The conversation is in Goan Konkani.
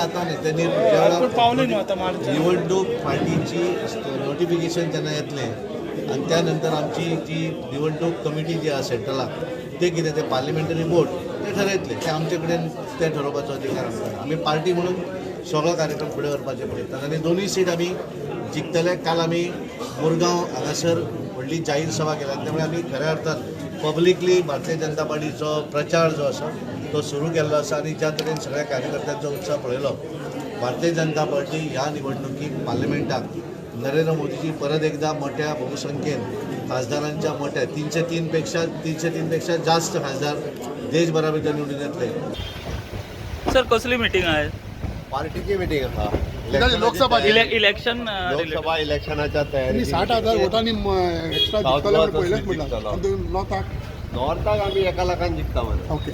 आतां न्ही, ते ज्या पण पावले न्हू वेळार आतां मार्चान. निवडणूक पार्टीची नोटिफिकेशन जेन्ना येतलें आनी त्या नंतर आमची जी निवडणूक कमिटी जी आसा सेंट्रलाक, ते कितें ते पार्लिमेंटरी बोर्ड ते ठरयतले. ते आमचे कडेन ते ठरोवपाचो अधिकार आमकां ना. आमी पार्टी म्हणून सगळो कार्यक्रम फुडें व्हरपाचे प्रयत्न आनी दोनूय सीट आमी जिखतले. काल आमी मुरगांव हांगासर व्हडली जाहीर सभा केल्या, त्यामुळे आमी खऱ्या अर्थान पब्लिकली भारतीय जनता पार्टीचो प्रचार जो आसा तो सुरू केल्लो आसा. आनी ज्या तरेन सगळ्या कार्यकर्त्यांचो उत्साह पळयलो, भारतीय जनता पार्टी ह्या निवडणुकीक पार्लमेंटाक नरेंद्र मोदीजी परत एकदा मोठ्या बहुसंख्येन खासदारांच्या मोठ्या 303 पेक्षा, 303 पेक्षा जास्त खासदार देशभरा भितर निवडून येतले. सर, कसली मिटींग आहे? पार्टीची मिटींग आसा. लोकसभा. इलेक्शन. लोकसभा इलेक्शनाच्या तुम्ही तयारी. 60,000 वोटांनी एक्स्ट्रा साऊथ जिखतले म्हण गोवाचो पयलेच सीट म्हणलां. जिखतलो. आनी तुमी नॉर्थाक? नॉर्थाक आमी 1 लाखान जिखता मरे. ओके.